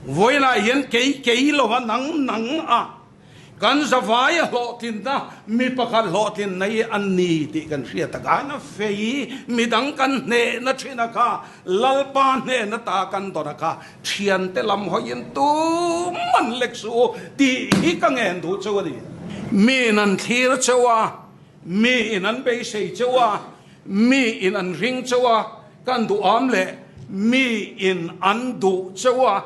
Vawiinah hian kei kei lova nang nang a kan zavaia hlawhtlinna mi pakhat hlawhtlinna hi a ni tih kan hriat a kan fei midang kan hnehna thin a kha Lalpa hnehna ta kan dawn a kha thiante lam hawiin tuman lek suh u tih hi ka ngen duh cheu a ni. Miin an thlir cheu a, miin an beisei cheu a, miin an ring cheu a, kan duham leh miin an duh cheu a.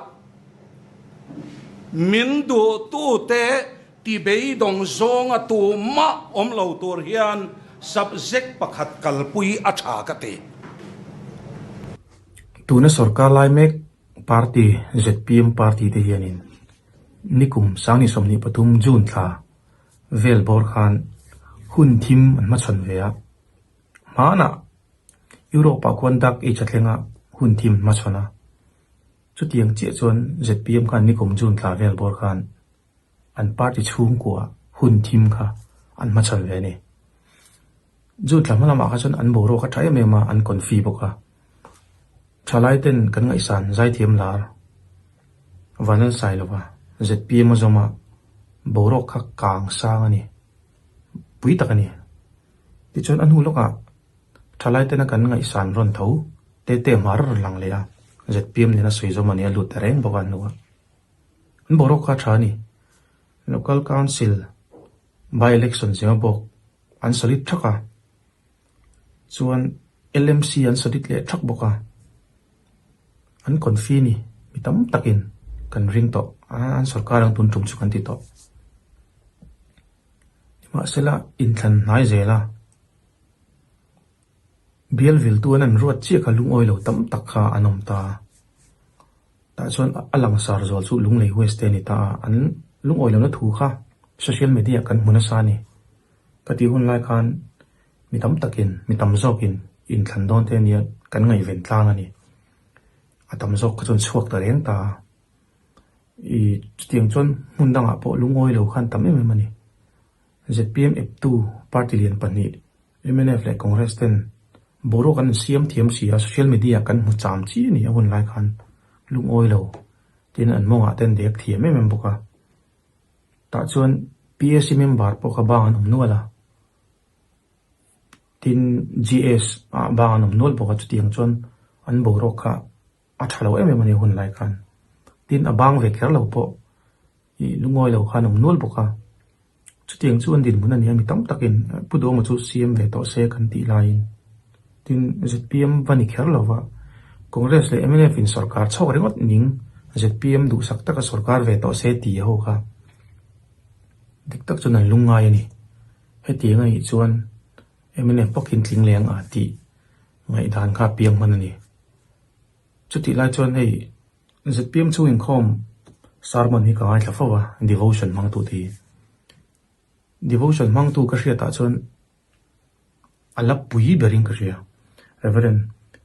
Min duhtute ti beidawng zawnga tumah awm lo tur hian subject pakhat kalpui a tha ka ti. Tuna sorkar lai mek party zpm party te hianin nikum sangni 23 June thla vel bawr khan hun thim an hmachhawn ve a, hmanah Europe ah khuan Dark Age a thleng a hun thim an hmachhawn a. Chutiang chiah chuan zpm khan nikum June thla vel bawr khan an party chhungkua hun thim kha an hmachhawn ve a ni. June thla hma lamah kha chuan an boruak a tha em em a, an confi bawk a. Thalai ten kan ngaihsan zaithiam lar Vanlalsailova zpm a zawm a, boruak kha kang sang a ni, pui tak a ni. Tichuan a hnu lawkah Thalai tena kan ngaihsan rawn tho tete hmar a rawn lang leh a, zpm nena sawi zawm a nia lut ta reng bawk a hnuah. An boruak kha a tha a ni. Local Council by election zinga bawk an solid thak a, chuan LMC an solid leh thak bawk a, an confi ni mi tam takin kan ring tawh a, an sorkar ang tun tum chu kan ti tawh. Nimahsela inthlan hnai zel a. Bial viltu an an ruat chiah kha lungawi lo tam tak kha an awm ta. Tah chuan a langsar zual chu Lunglei West te a ni ta a, an lungawi lohna thu kha social media kan hmu nasa a ni. Ka tih hun lai khan mi tam takin, mi tam zawkin inthlan dawn te ania kan ngaihven tlang a ni. A tam zawk kha chuan chhuak ta reng ta a. I chutiang chuan hmun dangah pawh lungawi lo khan tam em em a ni. Zpm eptu party lian pahnih mnf leh Congress ten boruak an insiam thiam si a, social media kan hmu cham chi a ni a hun lai khan lungawi lo tin an mawngah ten dek thiam em em bawk a. Tah chuan PAC member pawh kha bang an awm nual a, tin GS ah bang an awm nual bawk a chutiang chuan an boruak kha a tha lo em em a ni hun lai khan. Tin a bang ve kher lo pawh ih lungawi lo khan awm nual bawk a. Chutiang chu an dinhmun a ni a, mi tam takin Pu Duhawma chu CM ve tawh se kan tih laiin tin zpm va ni kher lo va, Congress leh mnf in sorkar chhawk ringawt ning zpm duhsak taka sorkar ve tawh se ti ho kha dik tak chuan an lungngai a ni. Hetiang a nih chuan mnf bawkin tling leng a tih ngaihdan kha a piang hman a ni. Chutih lai chuan hei zpm chhung inkhawm sermon hi ka ngaithla fo a, devotion hmangtu te hi. Devotion hmangtu ka hriatah chuan a la pui berin ka hria. Reverend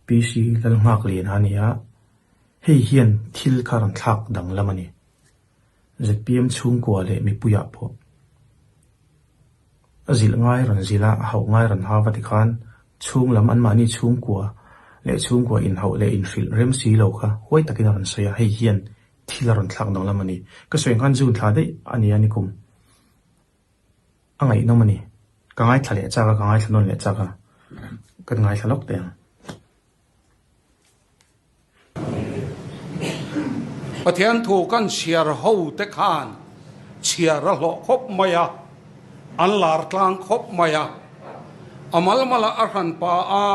PC Lalnghakliana a ni a, hei hian thil kha rawn thlak danglam a ni. Zpm chhungkua leh mipuiah pawh a zilh ngai rawn zilh a, a hauh ngai rawn hau va tikhan chhung lam anmahni chhungkua leh chhungkua inhauh leh inhrilh rem si lo kha huai takin a rawn sawi a, hei hian thil a rawn thlak danglam a ni. Ka sawi ang khan June thla daih a ni a nikum a ngaihnawm a ni. Ka ngaithla leh chak a, ka ngaithla nawn leh chak a, ka ngaithla lawk teh ang. Pathian thu kan chhiar ho te khan chhiar a hlawh khawp mai a, an lar tlang khawp mai a. A malmala a hran pa a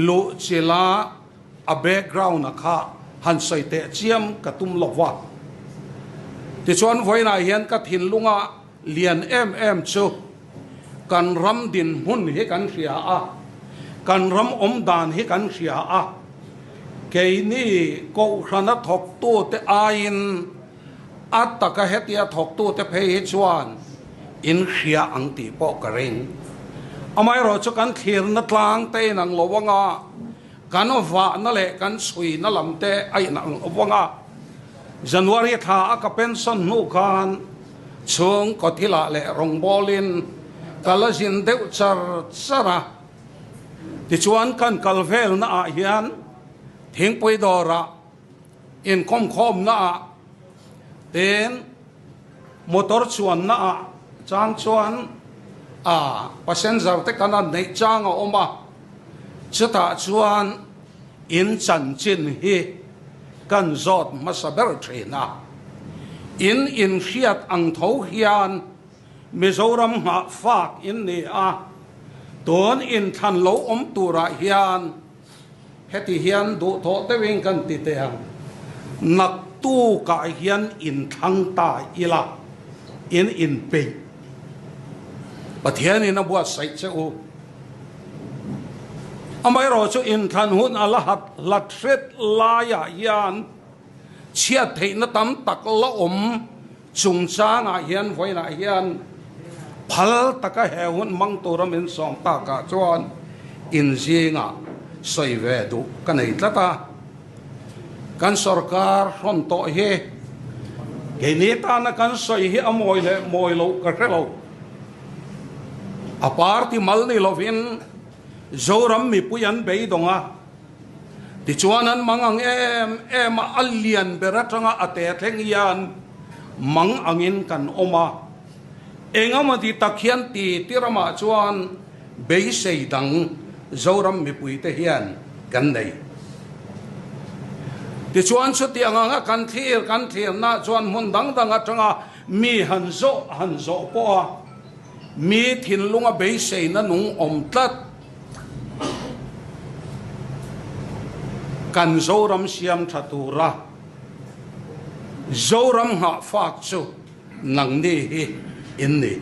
luh chila a background a kha han sawi teh chiam ka tum lo va. Tichuan vawiinah hian ka thinlunga lian em em chu kan ram dinhmun hi kan hria a, kan ram awm dan hi kan hria a, keini Kohhrana thawktute aiin a taka hetia thawktute phei hi chuan in hria ang tih pawh ka ring. Amaherawh chu kan thlirna tlang te inang lo anga kan vahna leh kan chhuina lam te a inang lo anga January thla a ka pension hnu khan Chhung kawthilah leh rawngbawlin ka la zin deuh char char a, tichuan kan kal velna ah hian thingpui dawrah Inkhawmkhawmnaah ten motor chuannaah chang chuan a passenger te kan han neih chang a awm a, chutah chuan in chanchin hi kan zawt hmasa ber thin a. In inhriat ang tho hian Mizoram nghah fak in ni a, tun inthlan lo awm turah hian Heti hian duhthawh deuhin kan ti teh ang, naktukah hian inthlang ta ila, in inpeih. Pathianin a buatsaih che u. Amaherawh chu inthlan hun a la hat hlat hret laiah hian chhiat theihna tam tak la awm chungchangah hian vawiinah hian phal taka he hun hmang tura min sawm takah chuan inzingah sawi ve duh ka nei tlat a. Kan sorkar hrawn tawh hi keini tana kan sawi hi a mawi leh mawi loh ka hre lo. A party mal ni lovin Zoram mipui an beidawng a. Tichuan an mang ang em em a, a lian ber atanga a te thleng hian mang angin kan awm a. Engemaw ti tak hian ti ti ramah chuan beisei dang Zoram mipuite hian kan nei. Tichuan chutiang anga kan thlir kan thlirna chuan hmun dang dang atanga mi han zawh han zawh pawh a, mi thinlunga beiseina nung awm tlat. Kan Zoram siam tha tura Zoram nghah fak chu nangni hi in ni.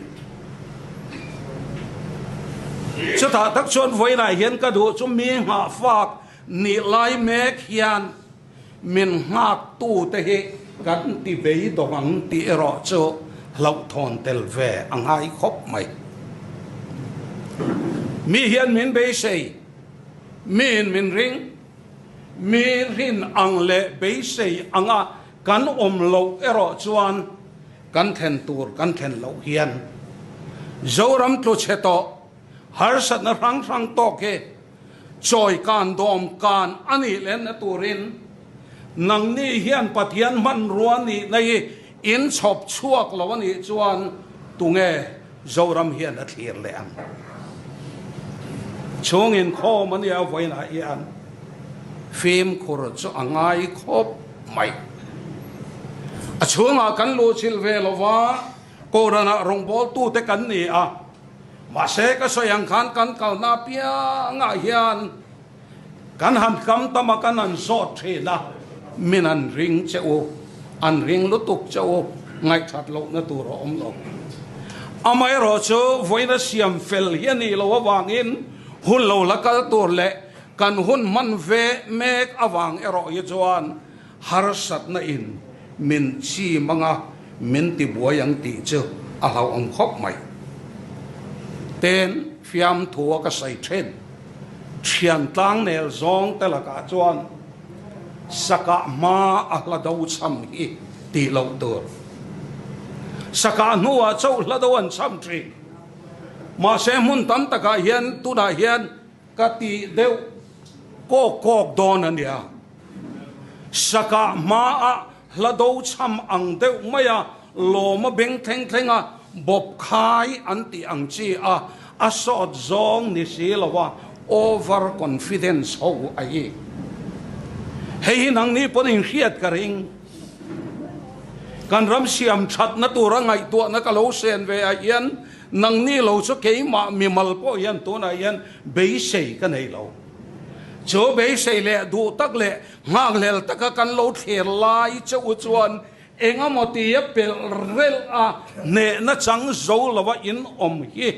Chutah tak chuan vawiinah hian ka duh chu mi nghah fak nih lai mek hian Min nghaktute hi kan ti beidawng ang tih erawh chu hlauhthawn tel ve a ngai khawp mai. Mi hian min beisei, miin min ring, mi rin ang leh beisei anga kan awm loh erawh chuan kan thlen tur kan thlen loh hian Zoram tlu chhe tawh harsatna hrang hrang tawk hi Chawi kan dawm kan a nih lenna turin nangni hian Pathian hmanrua nihna hi in chhawp chhuak lo a nih chuan tunge Zoram hian a thlir leh ang? Chhung inkhawm a nia vawiinah hian fimkhur chu a ngai khawp mai. A chhungah kan luhchilh ve lova Kohhranah rawngbawltute kan ni a. Mahse ka sawi ang khan kan kalna apiangah hian kan han kam tam a, kan han zawt thin a, min an ring che u, an ring lutuk che u, ngaihthat lohna tur a awm lo. Amaherawh chu vawiina siam fel hi a nih loh avangin hun lo la kal tur leh kan hun hman ve mek avang erawh hi chuan Harsatna in min chim anga min ti buai ang tih chu a hlauhawm khawp mai. Ten fiamthu a ka sawi thin. Thian tlangnel zawng te lakah chuan sakah hma a hla do cham hi tih loh tur. Sakah hnuah chauh hla do an cham thin. Mahse hmun tam takah hian tunah hian Ka tih deuh kawk kawk dawn a nia. Sakah hmaah hla do chham ang deuh mai a, lawma beng thleng thleng a, bawp khai an tih ang chi a, a sawt zawng ni si lo a, over confidence ho a hi. Hei hi nangni pawn inhriat ka ring. Kan ram siam thatna tura ngaihtuahna ka lo sen ve ah hian Nangni lo chu keimah mimal pawh hian tunah hian beisei ka nei lo. Chu beisei leh duh tak leh nghakhlel taka kan lo thlir lai che u chuan engemaw tia pelh relh a hnehna chang zo lova in awm hi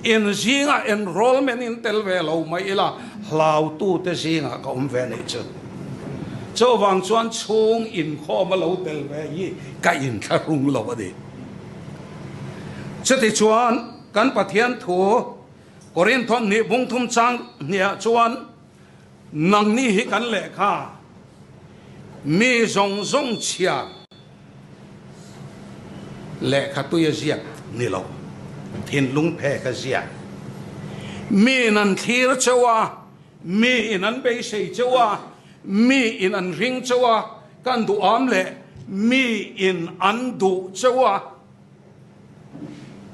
in zingah enrollment in tel ve lo mai ila hlautute zingah ka awm ve neih chu. Chuvang chuan chhung inkhawm a lo tel ve hi ka inthlahrung lo a ni. Chutichuan, kan Pathian thu Korinthon hnih bungthum chang hniah chuan, Nangni hi kan lehkha mi zawng zawng chhiar lehkha tui a ziak ni lo, thinlung phek a ziak. Miin an thlir cheu a, miin an beisei cheu a. Mi in an ring cheu a, kan duham leh mi in an duh cheu a.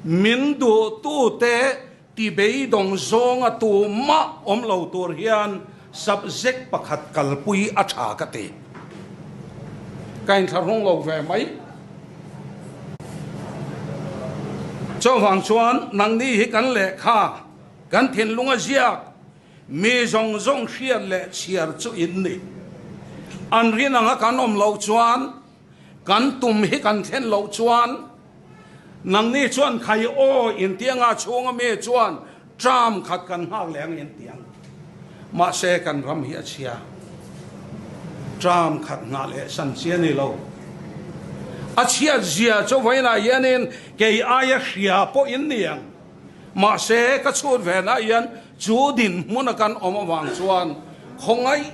Min duhtute ti beidawng zawnga tumah awm lo tur hian subject pakhat kalpui a tha ka ti. Ka inthlahrung lo ve mai. Chuvang chuan nangni hi kan lehkha, kan thinlunga ziak, Mi zawng zawng hriat leh chhiar chu in ni. An rin anga kan awm loh chuan, kan tum hi kan thlen loh chuan, nangni chuan khai aw intianga chhunga mi chuan term khat kan nghak leh ang intiang. Mahse kan ram hi a chhia. Term khat nghah leh san chi a ni lo. A chhiat zia chu vawiinah hianin kei aia hria pawh in ni ang. Mahse, ka chhut ve nah hian chu dinhmuna kan awm avang chuan khawngaih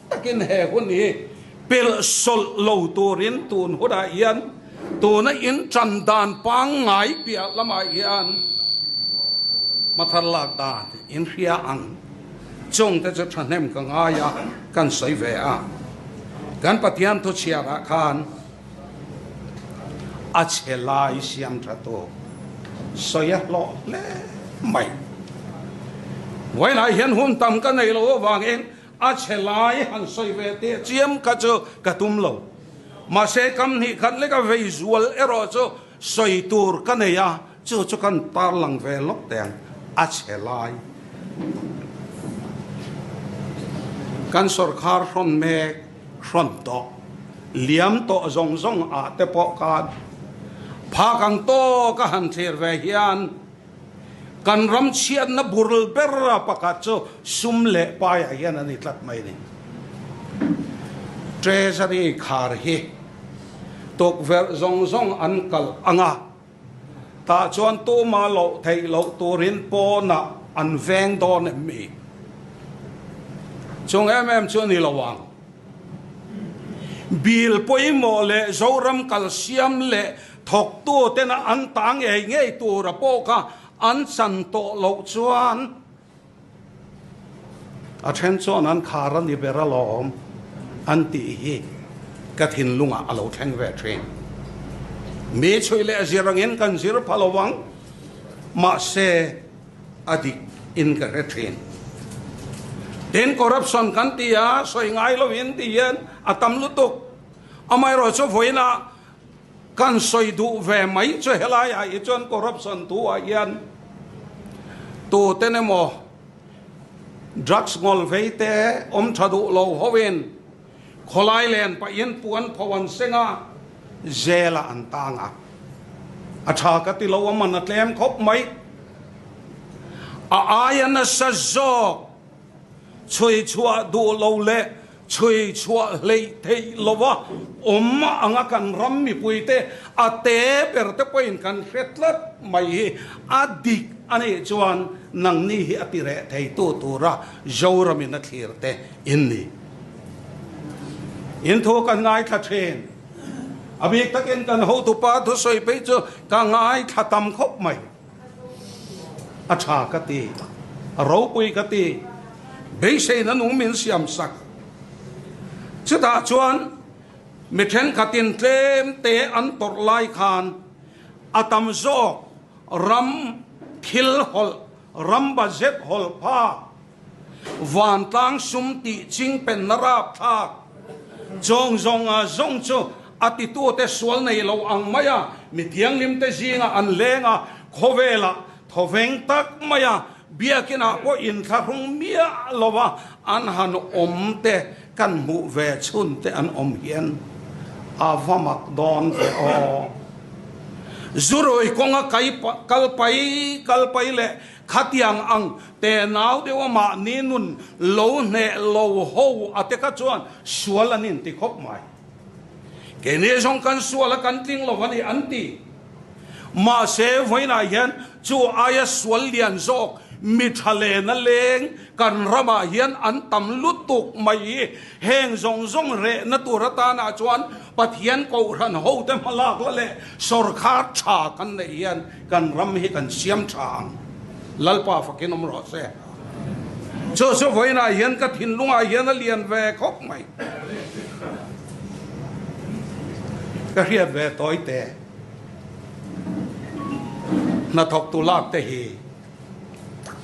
takin he hun hi pelh sawlh lo turin tun hunah hian tuna in tan dan pangngai piah lamah hian hmathar lak dan in hria ang chungte chu thahnem ka ngai a, kan sawi ve a. Kan Pathian thuchhiarah khan. A chhe lai siam tha tawk sawi a hlawh hle mai. Vawiinah hian hun tam ka nei lo avangin a chhe lai han sawi ve teh chiam kha chu ka tum lo. Mahse kam hnih khat leka vei zual erawh chu sawi tur ka nei a, chu chu kan tarlang ve lawk teh ang, a chhe lai. Kan sawrkhar hrawn mek hrawn tawh, liam tawh zawng zawng ah te pawh khan phak ang tawk a han thlir ve hian kan ram chhiatna burl ber a pakhat chu sum leh paiah hian a ni tlat mai a ni. Treasury khar hi tukverh zawng zawng an kalh ang a, Tah chuan tuma loh theih loh turin pawnah an veng dawn em mi? Chung em em chu a ni lo ang. Bill pawimawh leh Zoram kalsiam leh thawktu tena an ta ngei ngei tura pawh kha an chan tawh loh chuan, A then chuan an khar a ni ber alawm an tih hi ka thinlungah a lo thleng ve thin. Mi chhui leh zir angin kan zir pha lo ang, mahse a dik in ka hre thin. Tin, corruption kan ti a, sawi ngai loin ti hian a tam lutuk. Amaherawhchu chu vawiinah Kan sawi duh ve mai chu helaiah hi chuan corruption thu ah hian tuten emaw drugs ngawl vei te awm tha duh lo hoin khawlai len pahin puan pho an seng a, jail ah an tang a, a tha ka ti lo a man a tlem khawp mai. A aia nasa zawk chhui chhuah duh lo leh Chhui chhuah hleih theih lova awm anga kan ram mipuite a te ber te pawhin kan hre tlat mai hi a dik a nih chuan nangni hi a ti reh theitu tura Zoramin a thlir te in ni. In thu kan ngaithla thin. A bik takin kan hotupa thusawi phei chu ka ngaithla tam khawp mai. A tha ka ti, a ropui ka ti, beiseina nung min siam sak. Chutah chuan mi thenkhatin tlem te an tawrh lai khan a tam zawk ram thil hawlh, ram budget hawlh phak, Vantlang sum tih ching penna rapthlak zawng zawng a zawng chu a titute sual nei lo ang mai a, mi thianghlimte zingah an leng a, khawvelah thawveng tak mai a, biakinah pawh inthlahrung miah lo a an han awm te kan hmuh ve chhun te an awm hian a va mak dawn ve aw. Zurui kawnga kal pai kal pai leh Khatiang ang te nau deuh a mahni nun lo hneh lo ho a te kha chuan sual an inti khawp mai. Keini zawng kan sual a kan tling lo a ni an ti. Mahse vawiinah hian chu aia sual lian zawk mi tha lena leng kan ramah hian an tam lutuk mai hi heng zawng zawng rehna tur atanah chuan Pathian Kohhran hote hmalak la leh sawrkhar tha kan neih hian Kan ram hi kan siam tha ang. Lalpa fakin awm rawh se. Chu chu vawiinah hian ka thinlungah hian a lian ve khawp mai. Ka hriat ve tawi te. Hnathawktu lak te hi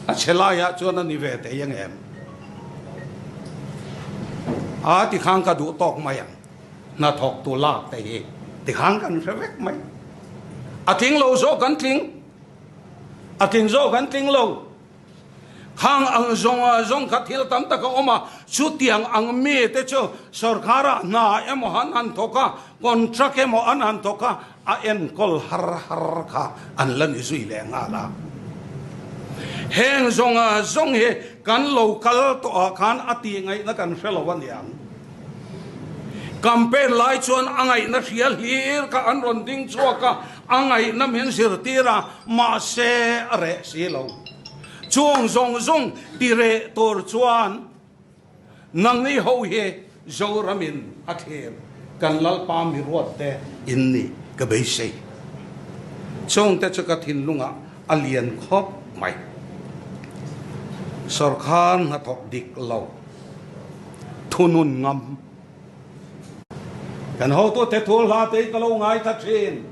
a chhe laiah chuan a ni ve thei ang em? A tikhan ka duh tawk mai ang. Hnathawktu lak te hi tikhan kan hre vek mai. A tling lo zawk kan tling. A tling zawk kan tling lo. Khang ang zawng zawng kha thil tam tak a awm a, chutiang ang mite chu sorkara hna emaw an han thawk a, contract emaw an han thawk a, a enkawl har har kha an la ni zui leh nghal a. Heng zawng zawng hi kan lo kal tawh ah khan a tih ngaihna kan hre lo a niang. Campaign lai chuan a ngaihna hria hlir kha an rawn ding chhuak a, a ngaihna min zirtir a, mahse a reh si lo. Chung zawng zawng ti reh tur chuan nangni ho hi Zoramin a thlir kan Lalpa mi ruat te in nih ka beisei. Chungte chu ka thinlungah a lian khawp mai. Sawrkar hnathawk dik lo thunun ngam. Kan hotute thu hla te hi ka lo ngaithla thin.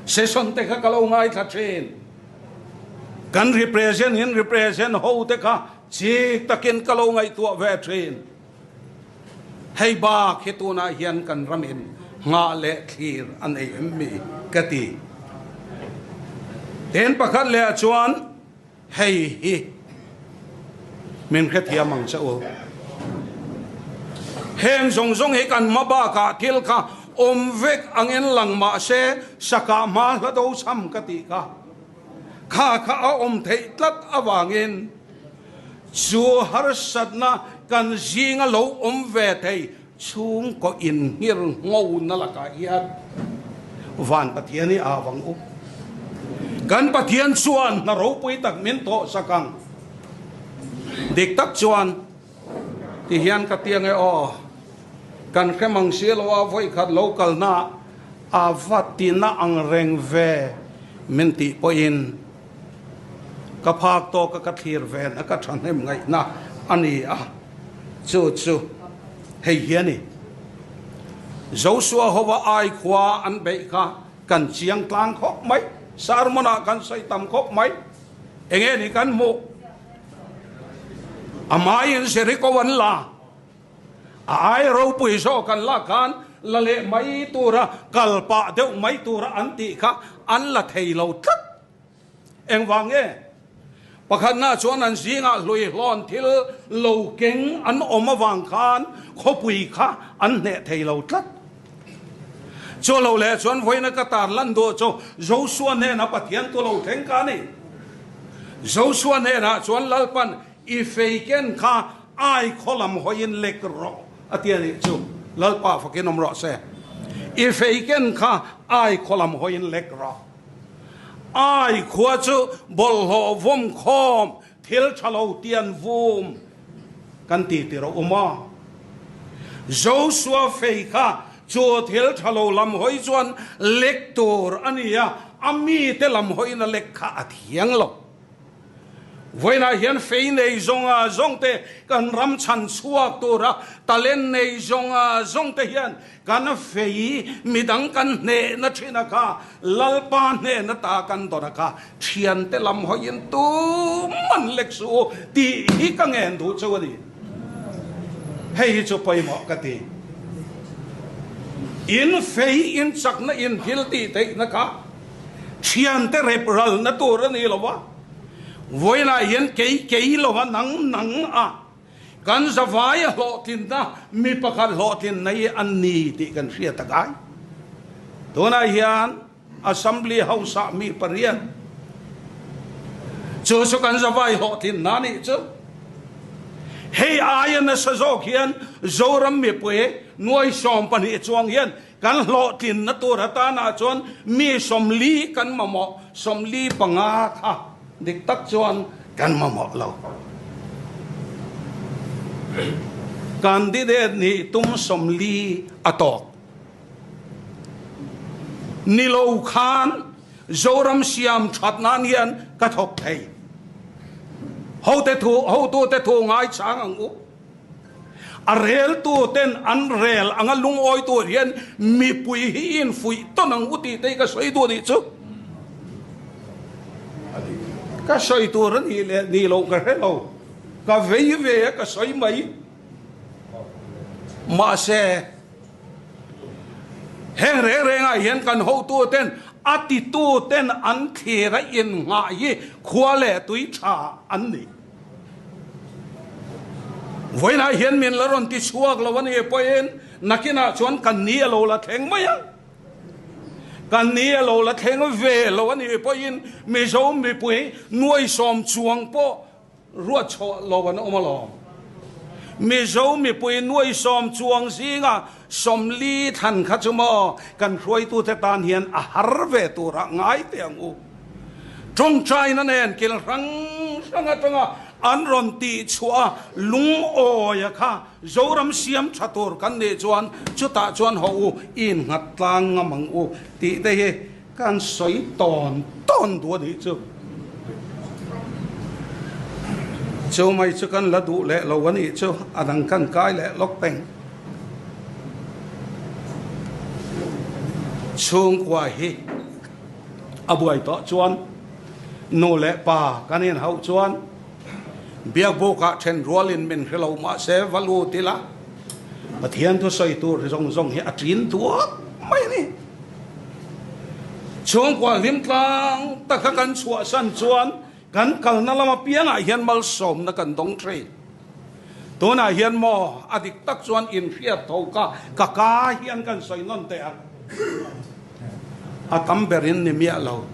Session te kha ka lo ngaithla thin. Kan represent in represent ho te kha chik takin ka lo ngaihtuah ve thin. Hei bak hi tunah hian kan ramin nghah leh thlir a nei em mi ka ti. Tin pakhat leh chuan Hei hi min hrethiam ang che u. Heng zawng zawng hi kan hma bakah thil kha awm vek angin lang mah se sakah hma hla do cham ka tih kha kha kha a awm theih tlat avangin chu harsatna kan zinga lo awm ve thei Chhungkaw inhngir ngona lakah hian van Pathian hi a avang u. Kan Pathian chuan hna ropui tak min thawh sak ang. Dik tak chuan ti hian ka ti ange aw, kan hre mang si lo a vawikhat lo kalna a va tina ang reng ve min tih pawhin ka phak tawk a ka thlir ven a ka thahnem ngaihna a ni a. Chu chu hei hi a ni. Joshua hova ai khua an beih kha kan chiang tlang khawp mai. Sermon ah kan sawi tam khawp mai. Enge ni kan hmuh? A maiin Jericho an la. A ai ropui zawk an lak khan la leh mai tura kal pah deuh mai tura an tih kha an la thei lo tlat. Engvang nge? Pakhatna chuan an zingah hluihlawn thil lo keng an awm avang khan khawpui kha an hneh thei lo tlat. Chu lo leh chuan vawiina ka tar lan duh chu Joshua hnenah Pathian tu lo thleng ka ni. Joshua hnenah chuan Lalpan i fei ken kha ai khaw lam hawiin lek rawh a ti a nih chu. Lalpa fakin awm rawh se. I fei ken kha ai khaw lam hawiin lek rawh. Ai khua chu bawlhhlawh vawm khawm thil tha lo tian vum kan ti ti rawh u maw? Joshua fei kha chu thil tha lo lam hawi chuan lek tur a ni a, a mite lam hawiin a lek kha a thiang lo. Vawiinah hian fei nei zawnga zawngte kan ram chhan chhuak tura talent nei zawnga zawngte hian kan fei midang kan hnehna thina kha Lalpa hnehna ta kan dawn a kha thiante lam hawiin tuman lek suh u tih hi ka ngen duh chu a ni. Hei hi chu pawimawh ka ti. In fei in chakna in thil tih theihna kha Thiante rep ralna tur a ni lo a, vawiinah hian kei kei lo a nang nang a, kan zavai a hlawhtlinna mi pakhat hlawhtlinna hi a ni tih kan hriat a kai. Tunah hian Assembly House-ah mi pariat chu chu kan zavai hlawhtlinna a nih chu. Hei aia nasa zawk hian Zoram mipui nuai 12 chuang hian Kan hlawhtlinna tur atanah chuan mi 40 kan mamawh, 45 kha dik tak chuan kan mamawh lo. Candidate nih tum 40 a tawk ni lo khan Zoram siam that nan hian ka thawk thei. Hote thu, hotute thu ngaichang ang u. A reltu ten an rel anga lungawi tur hian mipui hi i infuih tawn ang u tih te hi ka sawi duh a nih chu. Ka sawi tur a nih leh nih loh ka hre lo. Ka vei ve a ka sawi mai. Mahse, heng reng rengah hian kan hotu ten a titu ten an thlir a innghah hi khua leh tui tha an ni. Vawiinah hian min la rawn ti chhuak lo a nih pawhin nakinah chuan kan ni a lo la thleng mai ang. Kan ni a lo la thleng ve lo a nih pawhin Mizo mipui nuaisawm chuang pawh Ruat chhuah lo an awm alawm. Mizo mipui nuaisawm chuang zinga 40 thlan kha chu maw kan hruaitute tan hian a har ve turah ngai teh ang u. Tawngtaina nen kil hrang hrang atanga an rawn tih chhuah a lungawia kha Zoram siam tha tur kan nih chuan chutah chuan haw u i innghat tlang ngam ang u tih te hi Kan sawi tawn tawn duh a nih chu. Chu mai chu kan la duh leh lo a nih chu, a dang kan kai leh lawk peng. Chhungkua hi a buai tawh chuan nu leh pa kan inhauh chuan Biakbukah then rualin min hre lo mahse va lut ila Pathian thusawi tur zawng zawng hi a ṭin duak mai a ni. Chhungkua hlim tlang taka kan chhuahsan chuan kan kalna lam apiangah hian malsawmna kan dawng thin. Tunah hian maw a dik tak chuan inhriat tho ka ka ka hian kan sawi nawn teh ang. A tam berin ni miah lo.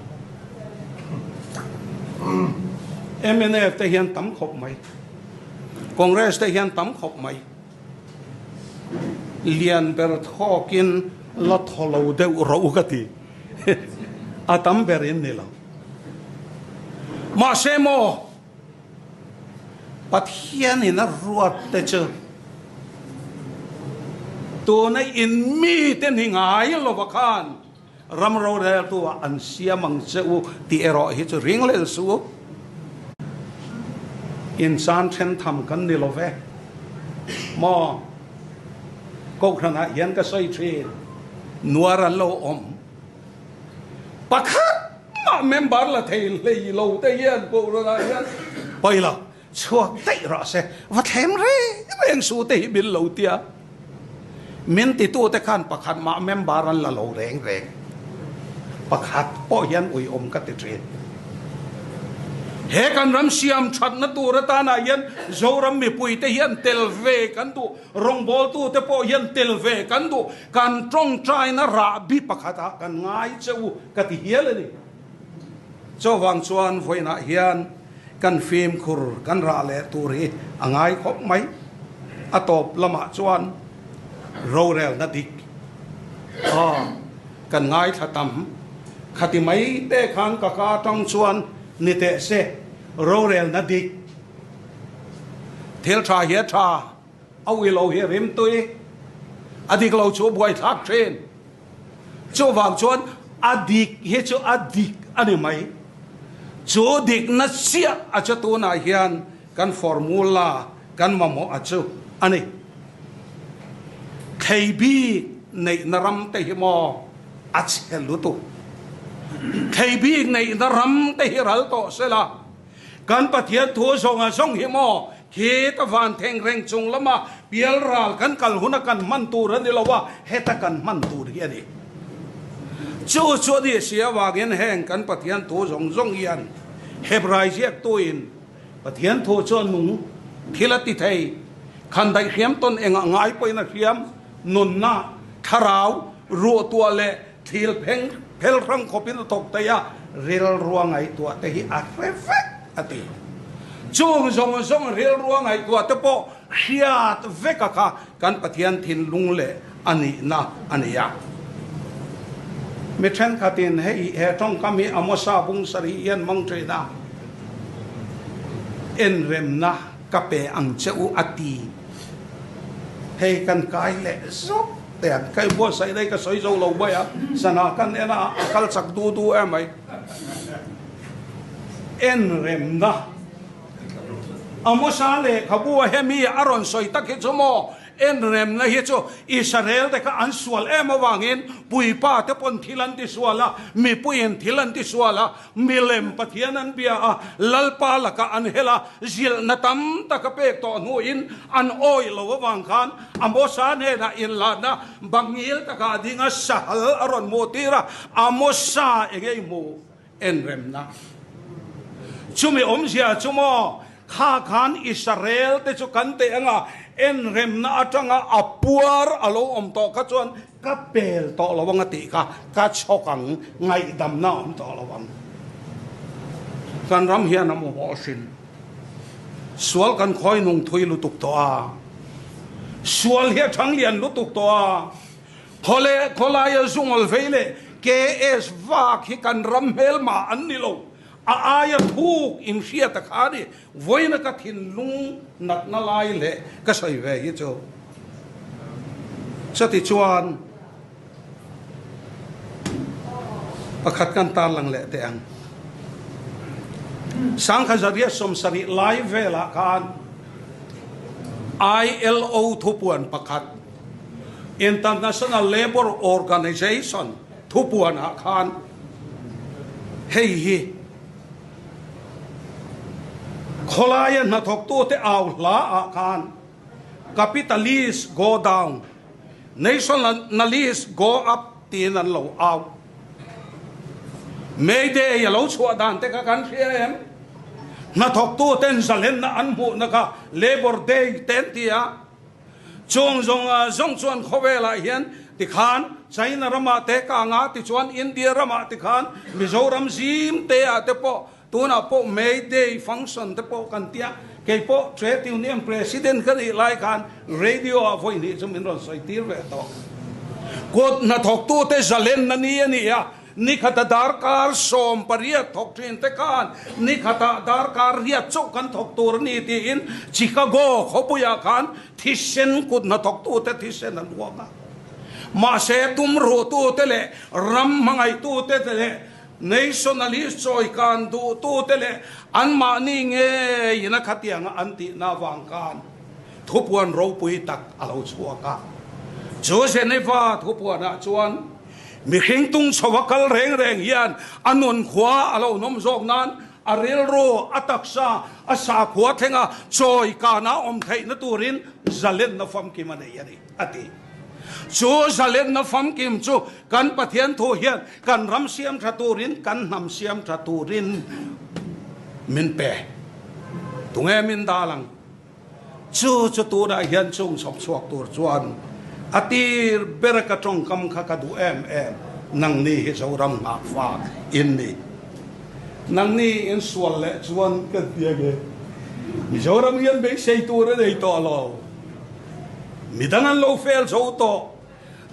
Mnf te hian tam khawp mai. Congress te hian tam khawp mai. Lian ber thawkin la thaw lo deuh ro ka ti. A tam berin ni lo. Mahse maw Pathianin a ruat te chu tuna in mite ni ngai lova khan Ram roreltu ah an siam ang che u tih erawh hi chu ring lel suh u. Insan then tham kan ni lo ve maw? Kohhran ah hian ka sawi thin, nuar an lo awm. Pakhat mah member la thei hlei lo te hian kohhran ah hian pawi lo. Chhuak daih rawh se, va thlem reng reng su te hi min lo tia. Min titu te khan pakhat mah member an la lo reng reng. Pakhat pawh hian uiawm ka ti thin. He kan ram siam thatna tur atanah hian Zoram mipui te hian tel ve kan duh, rawngbawltu te pawh hian tel ve kan duh, kan tawngtaina rahbi pakhatah kan ngai che u ka ti hial a ni. Chuvang chuan vawiinah hian Kan fimkhur kan rah leh tur hi a ngai khawp mai. A tawp lamah chuan rorelna dik aw kan ngaithla tam. Khati mai te khan ka ka atang chuan ni teh se rorelna dik thil tha hi a tha, a ui lo hi a rimtui, a dik lo chu a buaithlak thin. Chuvang chuan a dik hi chu a dik a ni mai. Chu dikna chiah a chu tunah hian kan formula kan mamawh a chu a ni. Thei bik neihna ram te hi maw a chhe lutuk. Thei bik neihna ram te hi ral tawh sela. Kan Pathian thu zawng a zawng hi maw? Khi ka van theng reng chung lama pial ral kan kal huna kan hman tur a ni lo a, heta kan hman tur hi a ni. Chu chu a ni si avangin heng kan Pathian thu zawng zawng hian Hebrai ziaktuin Pathian thu chu a nung thil a ti thei, khan daih hriam tawn engah ngai pawhin a hriam, nunna, thlarau, ruahtuah leh Thil pheng phel hrang khawpin a thawk thei a, rilrua ngaihtuah te hi a hre vek a ti. Chung zawng zawng rilrua ngaihtuah te pawh hriat vek a kha kan Pathian thinlung leh a nihna a ni a. Mi thenkhatin hei he tawngkam hi Amosa bung sarih hian hmang thin a, Enremna ka pe ang che u a ti. Hei kan kai leh zawk te an kai buatsaih daih ka sawi zo lo mai a, sana kan en a, a kal chak du du em mai. En remna. Amosa lehkhabu a hemi a rawn sawi tak hi chu maw enremna hi chu Israel te kha an sual em avangin puipa te pawn thil an ti sual a, mipuiin thil an ti sual a, milem Pathian an bia a, Lalpa lakah an hel a, zilhna tam tak a pek tawh hnuin an awih lo avang khan Amosa hnenah inlahna bangil takah a ding a, sahal a rawn hmuh tir a, Amosa enge i hmuh? Enremna. Chumi awmzia chu maw, kha khan Israel te chu kan teh anga enremna atanga a puar a lo awm tawh kha chuan ka pel tawh lo ang a tih kha ka chhawk ang, ngaihdamna a awm tawh lo ang. Kan ram hian a mamawh hrin. Sual kan khawi nung thui lutuk tawh a, sual hi a thang lian lutuk tawh a, Khawle khawlaia zungawl vei leh KS vak hi kan ram hmelma an ni lo. A aia thuk inhriat a kha a ni. Vawiina ka thinlung natna lai leh ka sawi ve hi chu. Chuti chuan pakhat kan tarlang leh teh ang. Sangkhazaria 70 lai velah khan ILO thupuan pakhat International Labour Organization thupuanah khan hei hi khawlaia hnathawktute au hlaah khan Capitalist go down, Nationalist go up tiin an lo au. May Day a lo chhuah dan te kha kan hria em? Hnathawktuten zalenna an hmuhna kha Labour Day te an ti a. Chung zawng zawng chuan khawvelah hian tikhan China ramah te ka anga tichuan India ramah tikhan Mizoram zim te ah te pawh tunah pawh May Day function te pawh kan tia kei pawh Trade Union President ka nih lai khan radio ah vawi hnih chu min rawn sawi tir ve tawh. Kut hnathawktute zalenna ni a ni a, Nikhata darkar 18 thawk thin te khan nikhata darkar riat chauh kan thawk tur a ni tiin Chicago khawpuiah khan thisen kut hnathawktute thisen an uang a. Mahse tumruhtute leh ram hmangaihtute leh nationalist chawikan duhtute leh anmahni ngeiin a khatianga an tihna avang khan thupuan ropui tak a lo chhuak a. Chu Geneva thupuanah chuan Mihring tung chho a kal reng reng hian a nun khua a lo nawm zawk nan a rilru, a taksa, a sakhua thlenga chawi kana awm theihna turin zalenna famkim a nei a ni, a ti. Chu zalenna famkim chu kan Pathian thu hian kan ram siam tha turin, kan hnam siam tha turin min pe. Tunge min dal ang? Chu chu tunah hian chung chhawp chhuak tur chuan a tir ber ka tawngkam kha ka duh em em, nangni hi Zoram nghakfa in ni. Nangni in sual leh chuan ka ti ange. Mizoram hian beisei tur a nei tawh lo. Midang an lo fel zo tawh.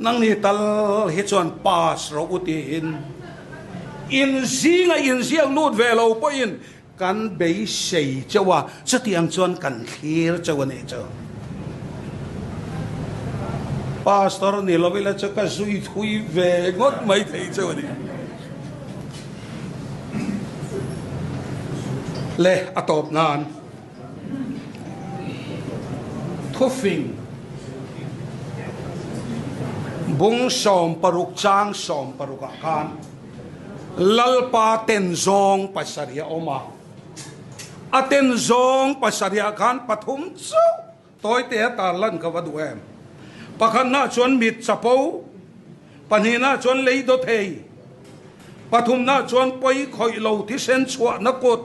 Nangni tal hi chuan pass rawh u tiin in zinga inziak lut ve lo pawhin Kan beisei chauh a, chutiang chuan kan thlir chauh a nih chu. Pastor ni lo ila chu ka zui thui ve ngawt mai thei chauh a ni. Le a tawp nan thufing bung 60 chang 60 ah khan Lalpa ten zawng pasarih a awm a, a ten zawng pasarihah khan pathum chauh tawite a tarlan ka va duh em. Pakhatna chuan mit chapo, pahnihna chuan lei daw thei, pathumna chuan pawi khawih lo thisen chhuahna kut,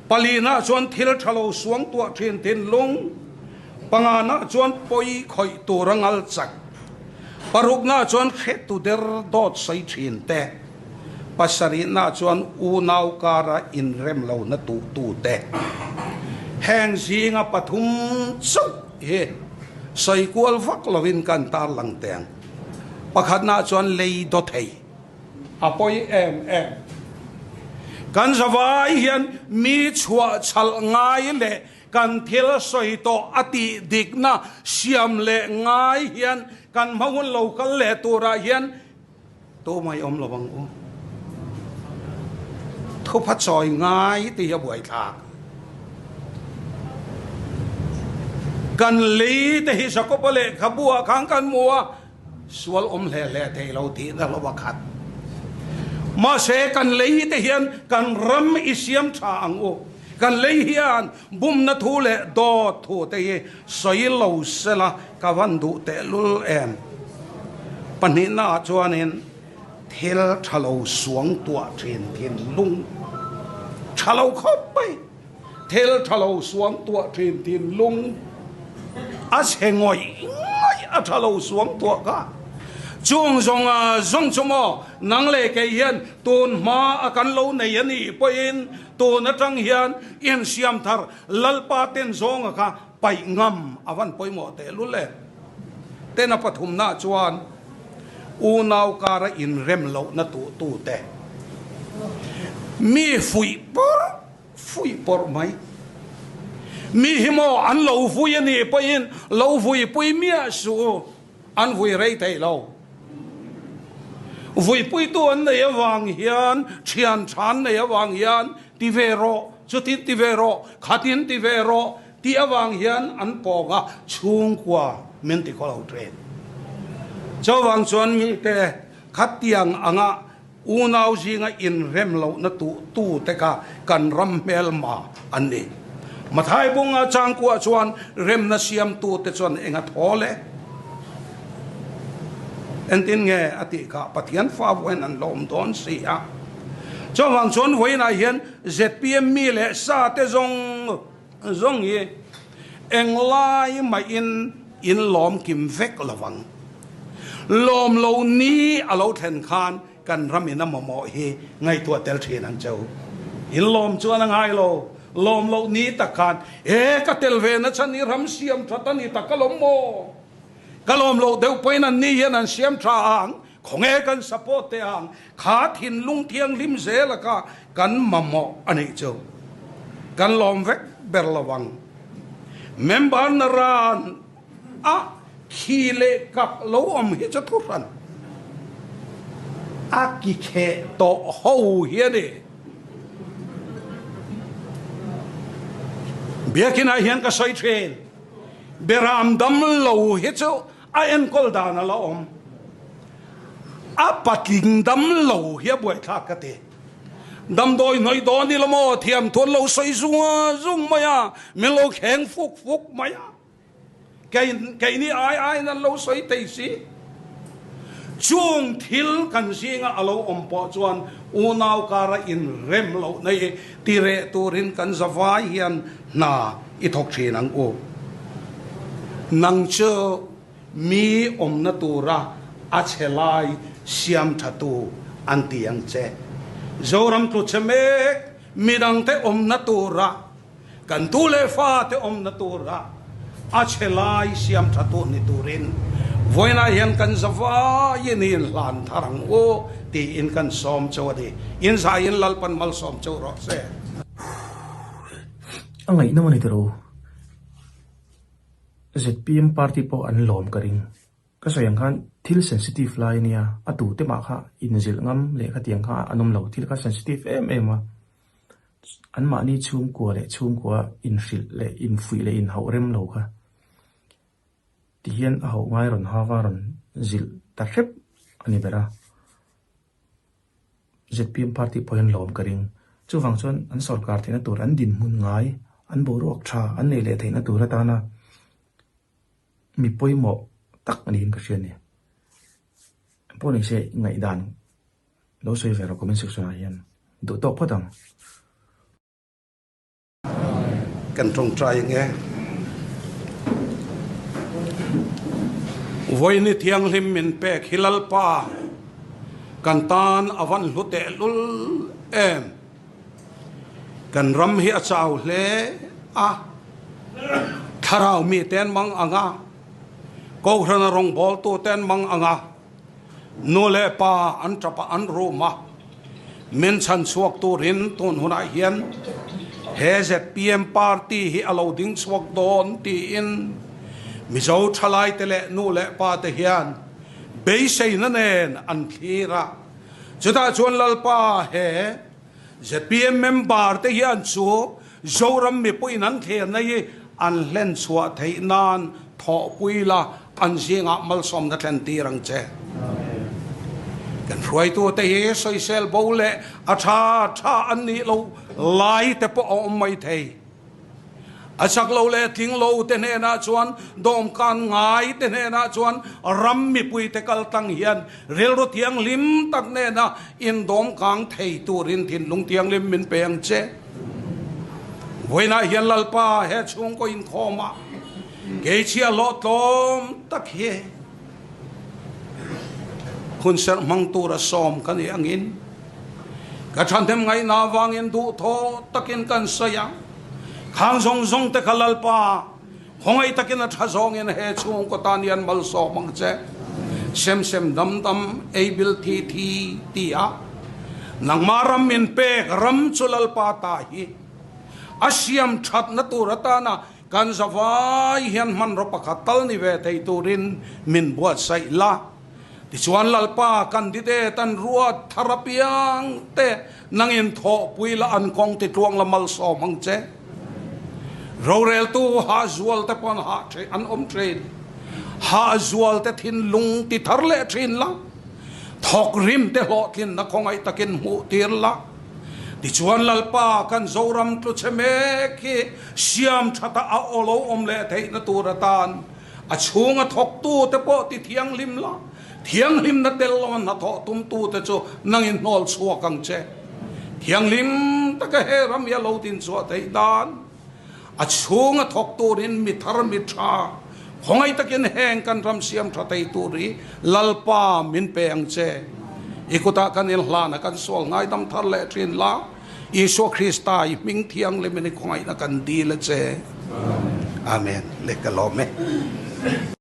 palina chuan thil tha lo suang tuah thin thinlung, pangana chuan pawi khawih tur a ngal chak, parukna chuan hretu der dawt sawi thin te, pasarihna chuan unau kara inrem lohna tuhtu te. Heng zinga pathum chauh hi sawi kual vak lovin kan tarlang teh ang. Pakhatna chuan lei daw thei. A pawi em em. Kan zavai hian mi chhuah chhalh ngai leh kan thil sawi tawh a tih dikna siam leh ngai hian kan hma hun lo kal leh turah hian tumah i awm lo ang u. Thupha chawi ngai tih hi a buaithlak. Kan lei te hi Jakoba lehkhabu ah khan kan hmu a, sual awm hle hle thei lo tihna hlauh a khat. Mahse kan lei te hian kan ram i siam tha ang u. Kan lei hian bumna thu leh dawt thu te hi sawi lo sela ka van duh tehlul em. Pahnihna ah chuanin thil tha lo suang tuah thin thinlung tha lo khawp mai. Thil tha lo suang tuah thin thinlung a chhe ngawih ngawih a tha lo suang tuah kha. Chung zawng zawng chu maw nang leh kei hian tun hma a kan lo nei a nih pawhin tun atang hian insiam thar Lalpa ten zawnga kha paih ngam a van pawimawh tehlul e. Tena pathumna chuan unau kara inrem lohna tuhtute mi fuih pawrh fuih pawrh mai. Mi hi maw an lo vui a nih pawhin lo vuipui miah suh u, an vui rei thei lo. Vuipuitu an nei avang hian, thian tha an nei avang hian ti ve rawh, chutin ti ve rawh, khatin ti ve rawh tih avang hian an pawng a, chhungkua min ti khaw lo thin. Chuvang chuan mite khatiang anga unau zinga inrem lohna tuh tute kha kan ram hmelma an ni. Mathai bunga changkuah chuan remna siamtute chuan enga thaw le? Engtin nge a tih kha Pathian fa vawiin an lawm dawn si a. Chuvang chuan vawiinah hian zpm mi leh sa te zawng zawng hi englai mahin in lawm kim vek lovang. Lawm lo ni a lo thlen khan kan ram in a mamawh hi ngaihtuah tel thin ang cheu. In lawm chuan a ngai lo. Lawm loh ni tak khan e ka tel ve na chhan hi ram siam that a ni tak ka lawm maw? Ka lawm loh deuh pawhin an ni hian an siam tha ang, khawnge kan support teh ang, kha thinlung thianghlim zel a kha kan mamawh a nih chu. Kan lawm vek ber lo ang. Member na ran a khi leh kak lo awm hi chu thuhran a ki kheh tawh ho hi a ni. Biakinah hian ka sawi thin. Beram dam lo hi chu a enkawl dan a la awm. A patling dam lo hi a buaithlak ka ti. Damdawi hnawih dawn ila maw thiam thu an lo sawi zung zung mai a, min lo kheng fuk fuk mai a. Keini ai aiin an lo sawi thei si. Chung thil kan zinga a lo awm pawh chuan unau kara inrem lohna hi tireh turin kan zavai hian hna i thawk thin ang u. Nang chu mi awmna tura a chhe lai siam thatu an ti ang che. Zoram tlu chhe mek midangte awmna tura Kan tu leh fate awmna tura a chhe lai siam tha tur ni turin vawiinah hian kan zavaiin hi inhlan thar ang u tiin kan sawm cheu a ni. Inzaiin Lalpan malsawm cheu rawh se. A ngaihnawm a ni tiro. Zpm party pawh an lawm ka ring. Ka sawi ang khan thil sensitive lai a nia, a tute mah kha inzilh ngam leh khatiang kha an awm lo, thil kha sensitive em em a. Anmahni chhungkua leh chhungkua inhrilh leh infuih leh inhauh rem lo kha tihian a hauh ngai rawn hava rawn zilh ta hrep a ni ber a. Zpm party pawh hian lawm ka ring. Chuvang chuan an sorkar theihna tur an dinhmun ngai, an boruak tha an neih leh theihna tur atana mi pawimawh tak a niin ka hria a ni. Pawh ni se ngaihdan Lo sawi ve rawh comment section ah hian duh tawk phawt ang. Kan tawngtai ang e. Vawiini thianghlim min pek hi Lalpa kan tan a van hlu tehlul em. Kan ram hi a chau hle a, thlarau mite an mang ang a, Kohhrana rawngbawltute an mang ang a, Nu leh pa an tap a an rum a, min chhan chhuak turin tun hunah hian he zpm party hi a lo ding chhuak dawn tiin Mizo thalaite leh nu leh pa te hian beiseina nen an thlir a. Chutah chuan Lalpa he zpm member te hian chu Zoram mipuiin an thlerna hi. an hlen chhuah theih nan thawhpui la, an zingah malsawmna thlen tir ang che. Kan hruaitute hi sawisel bo leh a tha tha an nih loh lai te pawh a awm mai thei. A chak lo leh tling lo te hnenah chuan dawmkan ngai te hnenah chuan ram mipui te kal tlang hian rilru thianghlim tak nena indawmkang thei turin thinlung thianghlim min pe ang che. Vawiinah hian Lalpa he chhungkaw inkhawmah keichhia hlawhtlawm tak hi hunserh hmang tura sawm ka nih angin ka thahnem ngaihna avangin duhthawh takin kan sawi a, khang zawng zawng te kha Lalpa khawngaih takin a tha zawngin he chhungkaw tan hian malsawm ang che, sem sem dam dam ei bil thi thi ti a nangmah ram min pek ram chu Lalpa ta hi a siam thatna tur atana Kan zavai hian hmanraw pakhat tal ni ve thei turin min buatsaih la. Tichuan Lalpa candidate an ruat thar apiang te nangin thawhpui la an kawng titluang la malsawm ang che. Roreltu hahzual te pawn hah thin an awm thin. Hahzual te thinlung ti thar leh thin la. Thawk rim te hlawhtlinna khawngaih takin hmuh tir la. Tichuan Lalpa kan Zoram tlu chhe mek hi siam thata a aw lo awm leh theihna tur atan a chhunga thawktu te pawh ti thianghlim la, thianghlimna tel lo a hnathawh tumtu te chu nangin hnawl chhuak ang che. Thianghlim taka he ram hi a lo dinchhuah theih dan A chhunga thawk turin mi thar mi tha khawngaih takin heng kan ram siam tha thei tur hi Lalpa min pe ang che. I kutah kan inhlan a kan sual ngaidam thar leh thin la, Isua Krista i hming thianghlimin i khawngaihna kan dil a che. Amen. Le ka lawm e.